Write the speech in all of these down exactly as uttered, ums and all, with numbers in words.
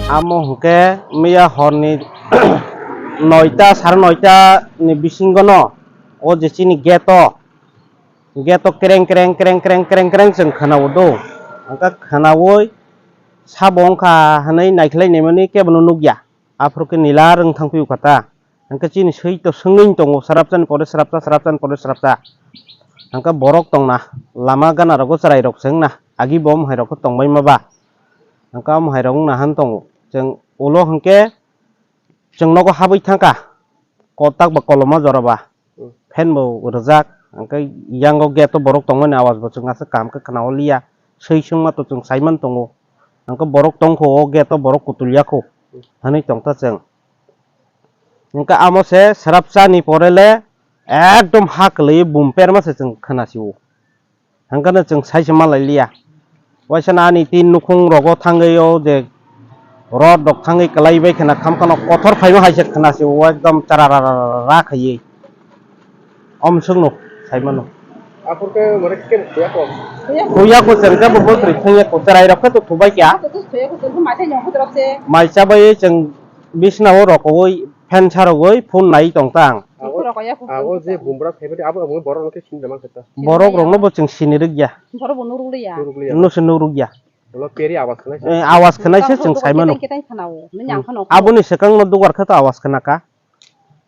Amo hwnkhe miya horni noita, sare noita ni bisingo no o je chini gate o, gate o kreng kreng kreng kreng kreng kreng chwng khwnawo do. Hwnkhe khwnawi sabo wngkha hwnwi naikhlai naimani kebono nukya. Aphuru khe nila rwng thang phiyokha ta. Hwnkhe chini swi to swngwi tongo, swrapsani pore swrapsa, swrapsani pore swrapsa. Hwnkhe borok tongna, lama gana rogo chwrai rok se wngna, agi bo mohai rok khe tongbai ma ba. Hwnkhe o mohai rok wngna han tongo. Chwng ulo hwnkhe chwng nogo habwi thangkha, kotak ba koloma jora ba. Hmm. Fan bo rwjak, hwnkhe yango gate o borok tongmani awas bo chwng aswk kaham khe khwna holiya, swi swngma to chwng saiman tongo. Hwnkhe borok tongkho o gate o borok kutulya kho, hmm, hwnwi tongkha chwng. Hwnkhe amo se swrapsa ni pore le ekdom ha kwlwi bum perma se chwng khwna sio. Hwnkhe no chwng sai se malai liya. Waisa ani tin nukhung rogo thangwi o je rod rok thangwi kwlai bai khwna khamkhano kothor phaima hai se khwna se o ekdom chara ra ra ra ra khaiwi. Om swngno saimano. Aphuru khe mane kebo thuya ko? Thuya ko chwng khe bo bwtwrwi thangya ko chwrai rok khe to thubai kya. Mai chabai chwng bisna o rokowi fan sarogwi phone nai tong tang. Abo, abo je bumra phaibadi abo abo borok no khe sinjama khe ta. Borok rok no bo chwng sini rwgya. Borok bo nuruk liya. Nuruk liya. No se nuruk ya. Ulo peri awas khwlai se. Eh, awas khwlai se chwng sai mano. Aboni swkang no dugar khe to awas khwna ka.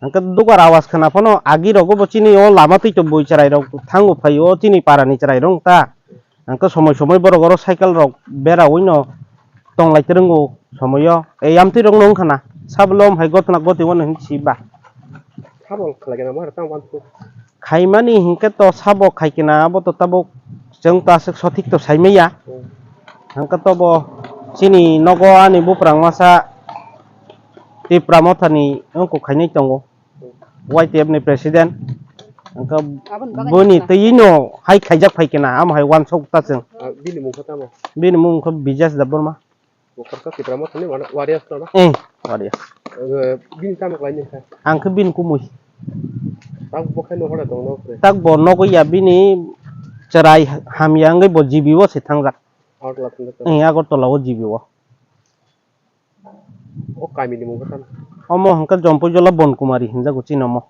Hwnkhe dugar awas khwna phano agi rogo bo chini o lama twi to bui chwrai rok thango phai o chini para ni chwrai rok ta. Hwnkhe somoi somoi borok oro cycle rok bera ui no tonglai twrwngo somoi o. Ei amtwi rok no wngkha na. Sablo hai gotna goti wano hinwi si ba. Sabo khlai gana ma tang wan. Khaimani hinkhe to sabo khaikena abo to tabuk chwng to aswk sothik to saimaya. Hmm. Hwnkhe to bo chini nogo ani buprang masa Tipra Mothani wngkuk khainai tongo. Hmm. Y T F ni president. Hwnkhe aboni bagwi boni twi no hai khaijak phaikena amo hai wansok ta chwng. Ah, bini mung khe tamo? Bini mung khe Bijesh Debbarma. Bukarsa Tipra Mothani wana warriors no na? Eh, warriors. Eh, bini tamo khlai ni kha? Ang khe bini kumui. Tak bo khai no hora tong no kre. Tak bo nogo ya bini chwrai hamya wngwi bo G B o se thangjak. Agartala thangjak. Eh, Agartala o G B o. O kami ni mung khe tamo? Omo hwnkhe Jompuijola Bonkumari hinjago chini omo.